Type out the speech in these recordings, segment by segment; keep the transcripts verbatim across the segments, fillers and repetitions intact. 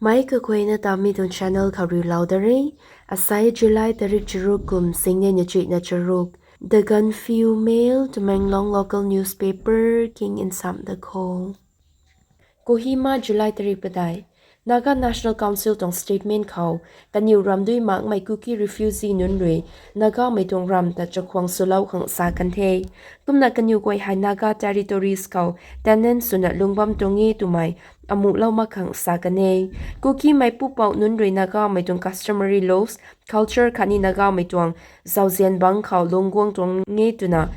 Mei kakhuayna ta mi tuang channel khou riulou da re. Asai July tarik charuk kum singnei na chuihna charuk. The Gaanphiu Mail, Tamenglong local newspaper king nsam da kho. Kohima, July tarik padeih. Naga National Council tuang statement khou, kaniw ramdui makmei Kuki refugee nunc rui Nagamei tuang ram ta chakhwang swlou khang sa kan the. Kumna kaniw guay hei Naga territories khou tenant swna lungc bam tuang e twmei amuhlou mak khang sa kan e. Kukimei pupouc nunc rui Nagamei tuang customary laws, culture khatni Nagamei tuang zauzian bangc khou lungc guang tuang e twna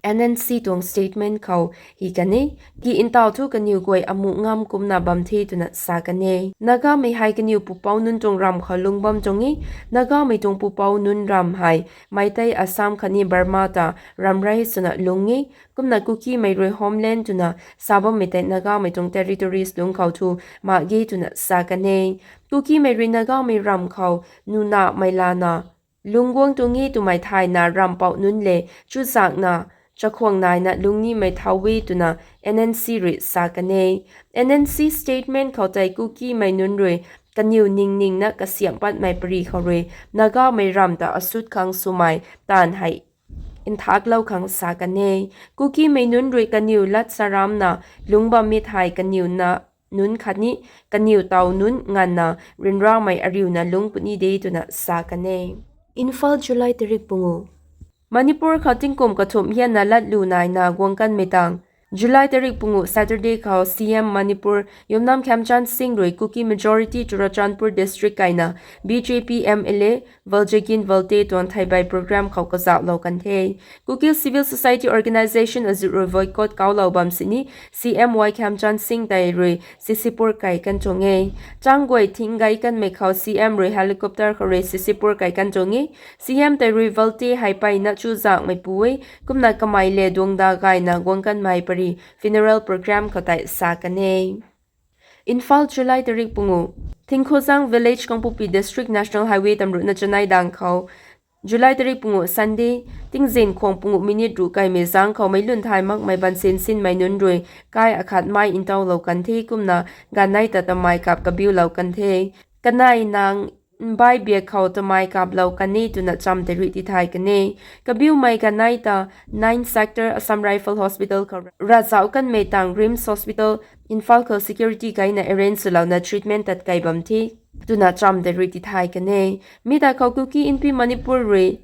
N N C tuang statement khou hi kan e. Ki ntaw thu kaniw guay amuh ngam kumna bam the twna sa kan e. Nagamei hei kaniw pupouc nunc tuang ram khou lungc bam tuang e. Nagamei tuang pupouc nunc ram hei Meitei, Assam khatni Burma ta ramrei swna lungc e. Kumna Kukimei rui homeland twna sa bammei tei Nagamei tuang territories lungc khou thu mak ge twna sa kan e. Kukimei rui Nagamei ram khou nunamei lana lungc guang tuang e twmei thayna rampouc nunc le chuzaenghna chakhwang naina lungc nimei thau e twna N N C rui sa kan e. N N C statement khou tei Kukimei nunc rui kaniw ningningna kasiamh patmei pary khou rui Nagamei ram ta asut khang swmei taanv hei nthaklou khang sa kan e. Kukimei nunc rui kaniw lat saramna lungc bammei thei kaniw na nunc khatni kaniw tow nunc nganvna ryanramei ariuna lungc puni de twna sa kan e. Imphal, July tarik pungu. Manipur khou tingkum kathumh hianna latlu naina guang kanmei tang July tarik pungu Saturday khou C M Manipur Yumnam Khemchand Singh rui Kuki majority Churachandpur district kaina B J P M L A Valjagin Valte tuang theibei program khou kazauhlou kan the. Kuki civil society organisation azuh rui boycott kaulou bam sini C M Y Khemchand Singh tei rui Sisipur kai kan tuang e. Chang guay thing gay kanmei khou C M rui helicopter khou rui Sisipur kai kan tuang e. C M tei rui Valte hei mpeyna chuzaenghmeipu e, kumna kamei le duangda gayna guang kanmei pary funeral program khou tei sa kan e. Imphal, July tarik pungu. Thingkhozang village, Kangpokpi district, National Highway tamruhna chanei dang khou July tarik pungu Sunday tingzin khwang pungu minute ruh kaimei zang khou meic lun thay makmei bansin sinmei nunc rui kai akhat mei ntauhlou kan the kumna ganei ta tamei kap kabiulou kan the. Kanei nang mbai biak khou tamei kaplou kan e twna cham tei rui tithay kan e. Kabiumei ganei ta nine sector Assam Rifle Hospital khou ravzauh kanmei tang RIMS Hospital Imphal khou security kaina arrange swlouna treatment tat kai bam the twna cham tei rui tithay kan e. Mi ta khou Kuki Inpi Manipur rui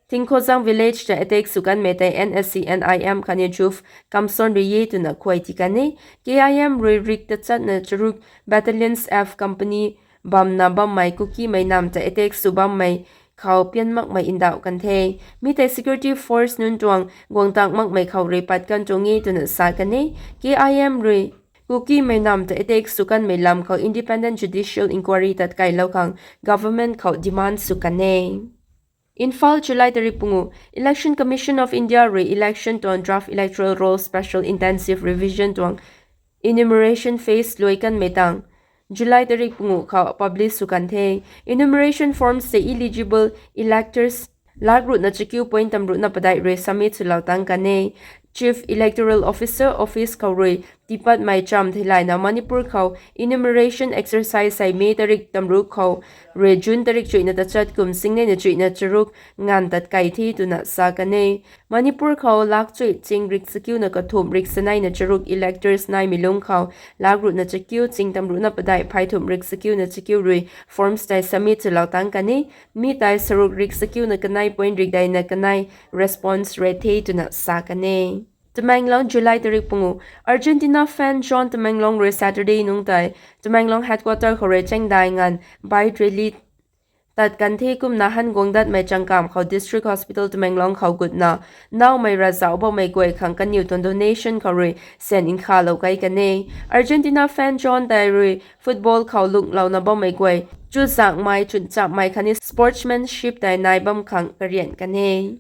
Thingkhozang village ta attack sw kanmei tei N S C N I M khatni JUF Kamson rui e twna khuay ti kan e. K I M rui rik tachatna charuk Battalions F Company bamna bammei Kukimei nam ta attack sw bammei khou pian makmei ndauh kan the. Mi tei security force nunc tuang guang tang makmei khou rui pat kan tuang e twna sa kan e. K I M rui Kukimei nam ta attack sw kanmei lam khou independent judicial inquiry tat kailou khang government khou demand sw kan e. Imphal, July tarik pungu. Election Commission of India rui election tuang draft electoral roll special intensive revision tuang enumeration phase luai kanmei tang July tarik pungu khou publish sw kan the. Enumeration forms tei eligible electors lak ruhna chakiu point tamruhna padeih rui submit swlou tang kan e. Chief Electoral Officer office khou rui tiipatmei cham theilayna Manipur khou enumeration exercise hei May tarik tamruh khou rui June tarik chuihna tachat kum singnei na chuihna charuk nganv tat kai the twna sa kan e. Manipur khou lak chuih ching rik chakiuna kathumh rik sanei na charuk electors naimei lungc khou lak ruhna chakiu ching tamruhna padeih phey thumh rik chakiuna chakiu rui forms tei submit swlou tang kan e. Mi tei saruk rik chakiuna kanei point rik deina kanei response rate the twna sa kan e. Tamenglong, July tarik pungu. Argentina fan John Tamenglong rui Saturday nungc tei Tamenglong headquarter khou rui chengdai nganv bike rally tat kan the kumna han guang datmei changkam khou District Hospital Tamenglong khou gutna naumei ravzauh bammei guay khang kaniw tuang donation khou rui syan nkhalou kai kan e. Argentina fan John tei rui football khou lunglouna bammei guay chuzaenghmei chunchapmei khatni sportsmanship tei nai bam khang karian kan e.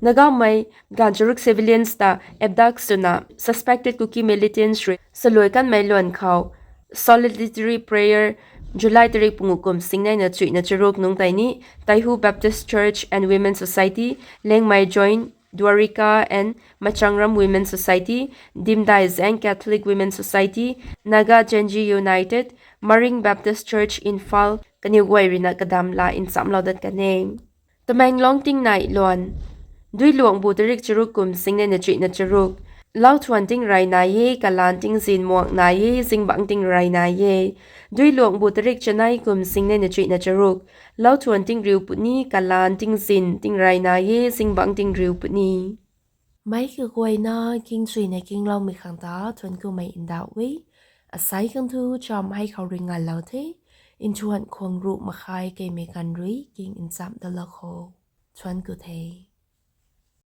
Nagamei ganv charuk civilians ta abduct swna suspected Kuki militants rui saluai kanmei luan khou solitary prayer July tarik pungu kum singnei na chuihna charuk nungc tei ni Taihu Baptist Church and Women Society, Lengmei Joint Dwarika and Machangram Women Society, Dimdai Zang Catholic Women Society, Naga Gen Z United, Maring Baptist Church, Imphal, kaniw guay ruina kadam la nchamlou dat kan e. Tamenglong tingnai luan. Duiluangbu tarik charuk kum singnei na chuihna charuk. Lauthuan tingrey nai e, kalaan tingzin muang nai e, zingbangc tingrey nai e. Duiluangbu tarik chanei kum singnei na chuihna charuk. Lauthuan tingriu puni, kalaan tingzin tingrey nai e, zingbangc tingriu puni. Meic kaguayna kingchuina kingloumei khang ta thuanc kumei ndauh e. Asei khang thu cham hei khou rui nganlou the. Nthuan khwang ruh makhai keimei ganv rui king nchamc dalou kho. Thuanc ku the.